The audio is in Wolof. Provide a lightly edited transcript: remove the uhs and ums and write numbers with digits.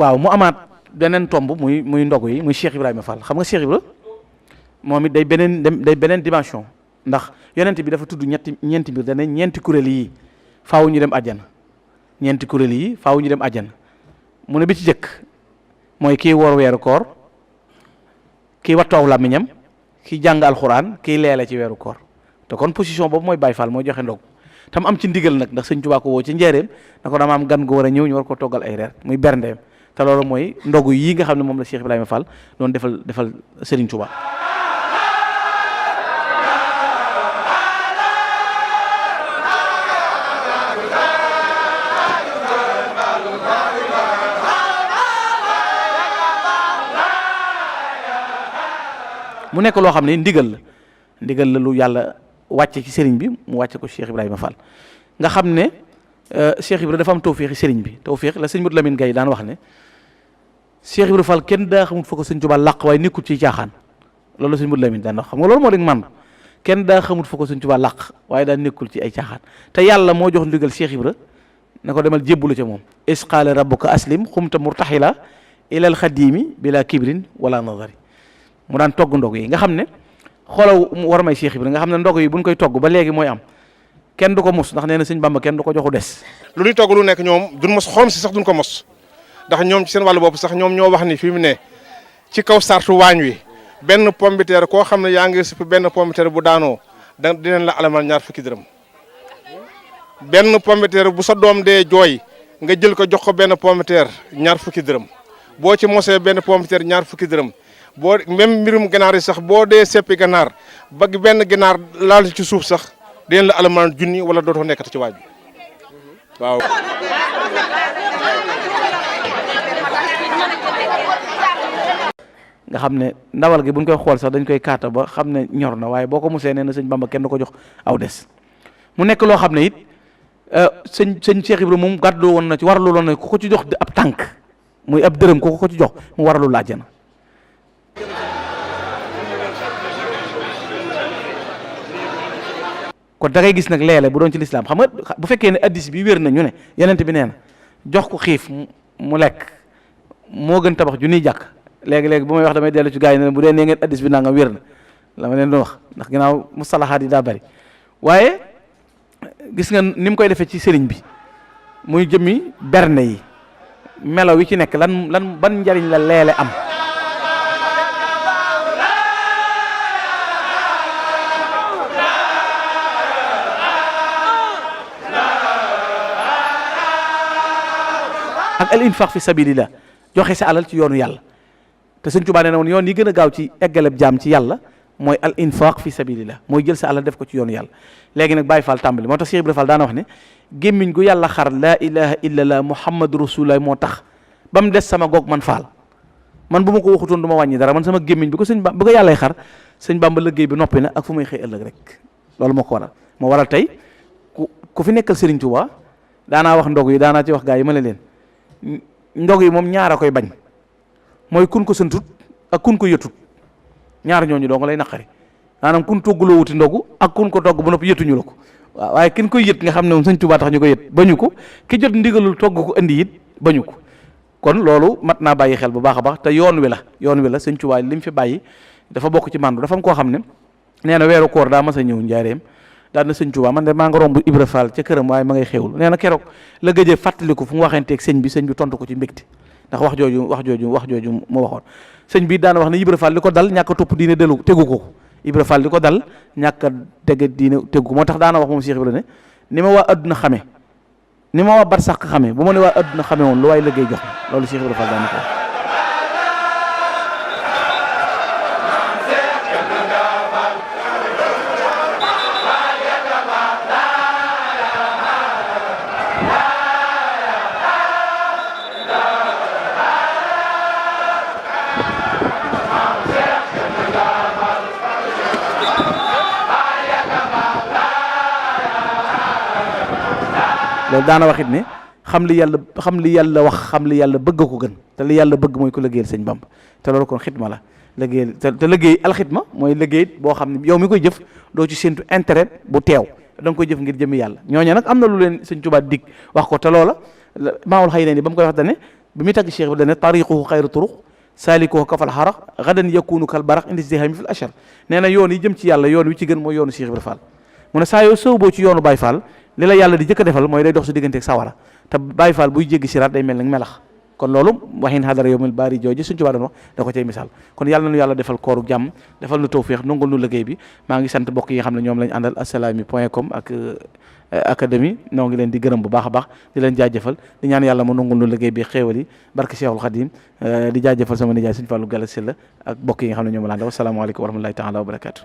waaw mu amaat beneen tomb muy ndogu yi muy Cheikh Ibrahima Fall xam nga Cheikh Ibra moom it day beneen dimension ndax yonent bi dafa tudd ñeenti mbir dana ñeenti kuréel yi faaw ñu dem àjjana ñeenti kuréel yi faaw ñu dem àjjana mu ne bi ci jëkk mooy kii woor weeru koor kii wattu aw làmmiñam kii jàng alxuraan kii leele ci weeru koor te kon position boobu mooy Baye Fall mooy joxe ndog tam am ci ndigal nag ndax sëñ Tuubaa ko woo ci njëreem na ko dama am gan gu war a ñëw ñu war ko toggal ay reer muy berndeem te loolu mooy ndogu yii nga xam ne moom la Cheikh Ibrahima Fall doon defal Serigne Touba. mu nekk loo xam ne ndigal la lu yàlla wàcce ci sëriñ bi mu wàcce ko Cheikh Ibrahima Fall nga xam ne Cheikh Ibrahima dafa am tawféexi sëriñ bi tawféex la sëñ Modou Lamine Gaye daan wax ne Cheikh Ibrahima Fall kenn daa xamut fa ko sëñ Tuubaa làq waaye nekkul ci caaxaan loolu la sëñ Modou Lamine daan wax xam nga loolu moo dégg man kenn daa xamut fa ko sëñ Tuubaa làq waaye daa nekkul ci ay caaxaan te yàlla moo jox ndigal Cheikh Ibrahima na ko demal jébbalu ca moom is qaala rabbuka aslim xumta murtaxila ilal xadimi bila kibrin wala nadari mu daan togg ndog yi nga xam ne xoolaw war may Cheikh Ibrahima nga xam ne ndog yi buñ koy togg ba léegi mooy am kenn du ko mos ndax nee na sëñ Bamba kenn du ko joxu des lu ñuy togg lu nekk ñoom duñ mos xorom si sax duñ ko mos ndax ñoom ci seen wàllu bopp sax ñoom ñoo wax ni fi mu ne ci kaw sartu waañ wi benn pombiteer koo xam ne yaa ngi supp benn pombiteer bu daanoo dinañ la alamal 20 dërëm benn pombiteer bu sa doom dee jooy nga jël ko jox ko benn pombiteer 20 dërëm boo ci mosee benn pombiteer 20 dërëm boo même mbirum ganaar yi sax boo dee seppi ganaar ba benn ganaar laal ci suuf sax dinañ la alamaan 1,000 wala dootoo nekkati ci waaj bi waaw. nga xam ne ndawal gi buñ koy xool sax dañ koy kaata ba xam ne ñor na waaye boo ko musee nee na sëñ Bamba kenn du ko jox aw des mu nekk loo xam ne it sëñ Cheikh Ibrahima moom gàddu woon na ci warlu woon na ku ko ci jox ab tànk muy ab dërëm ku ko ci jox mu warlu la àjjana. kon da ngay gis nag leele bu doon ci lislaam xam nga bu fekkee ne addis bi wér na ñu ne yonent bi nee na jox ko xiif mu lekk moo gën tabax junniy jàkk léegi-léegi bu may wax damay dellu ci gars yi ne bu dee nee ngeen addis bi nangam wér na la ma leen doon wax ndax ginnaaw mustalahaat yi daa bari waaye gis nga ni mu koy defee ci sëriñ bi muy jëmmi berne yi melaw yi ci nekk lan ban njariñ la leele am ak al infaq fi sabilillah joxe sa alal ci yoonu yàlla te sëñ Tuubaa nee na woon yoon yi gën a gaaw ci eggaleb jaam ci yàlla mooy al infaq fi sabilillah mooy jël sa alal def ko ci yoonu yàlla léegi nag Baye Fall tàmbali moo tax Cheikh Ibrahima Fall daana wax ne gémmiñ gu yàlla xar laa ilaha illallah muhammadu rasulullah moo tax ba mu des sama goog man Fall man bu ma ko waxutoon du ma wàññi dara man sama gémmiñ bi ko bu ko yàllay xar sëñ Bamba liggéey bi noppi na ak fu may xëy ëllëg rek loolu moo ko waral moo waral tey ku fi nekkal Serigne Touba daanaa wax ndog yi daanaa ci wax gaa yi ma leen ndog yi moom ñaar a koy bañ mooy kun ko santut ak kun ko yëtut ñaar ñooñu doo nga lay naqari maanaam kun togguloo wuti ndogu ak kun ko togg ba noppi yëtuñu la ko waaw waaye kin koy yët nga xam ne moom sëñ Tuubaa tax ñu ko yët bañu ko ki jot ndigalul togg ko indi it bañu ko kon loolu mat naa bàyyi xel bu baax a baax te yoon wi la sëñ Tuubaa li mu fi bàyyi dafa bokk ci màndu dafa am koo xam ne nee na weeru koor daa mas a ñëw njaareem daal na sëñ Tuubaa man de maa nga romb Ibra Fall ca këram waaye ma ngay xewlu nee na keroog la gëjee fàttaliku fu mu waxanteeg sëñ bi tontu ko ci mbégte ndax wax jooju mu waxoon sëñ bi daana wax ne Ibra Fall li ko dal ñàkk a topp diine tegu ko Ibra Fall li ko dal ñàkk a tege diine tegu ko moo tax daana wax moom Cheikh Ibra ne ni ma waa adduna xame ni ma waa barsàq xame bu ma ne waa adduna xame woon lu waay liggéey jox loolu Cheikh Ibra Fall daana ko loolu daana wax it ne xam li yàlla wax xam li yàlla bëgg ko gën te li yàlla bëgg mooy ko liggéeyal sëñ Bamba te loolu kon xitma la liggéeyal te liggéey alxitma mooy liggéey boo xam ne yow mi koy jëf doo ci séntu intérêt bu teew da nga koy jëf ngir jëmi yàlla ñooñu nag am na lu leen sëñ Tuubaa dig wax ko te loola maawul xëy na ni ba mu koy wax dane bi muy tagg Cheikh bi dane tariquhu xayru turuq saalikuhu kafal xaraq gadan yakunu kal baraq indi izdihami fil ashar nee na yoon yi jëm ci yàlla yoon wi ci gën mooy yoonu Cheikh Ibra Fall mu ne saa yoo sóoboo ci yoonu Baye Fall li la yàlla di jëkk a defal mooy day dox sa diggante ak sawara te Baye Fall buy jéggi siraat day mel ni melax kon loolu waxin xadara yowmil baari jooju suñ ci doon wax da ko cay misaal kon yàlla nañu yàlla defal kooru jàmm defal nu tawféex nungul nu liggéey bi maa ngi sant mbokk yi nga xam ne ñoom lañ àndal assalaamy.com ak académie noo ngi leen di gërëm bu baax a baax di leen jaajëfal di ñaan yàlla mu nungul nu liggéey bi xéewal yi barke Cheikhul Khadim di jaajëfal sama nijaay suñ Fallou Galass Sylla ak mbokk yi nga xam ne ñoom la àndal wasalaamaaleykum wa rahmatullahi taala wa barakatu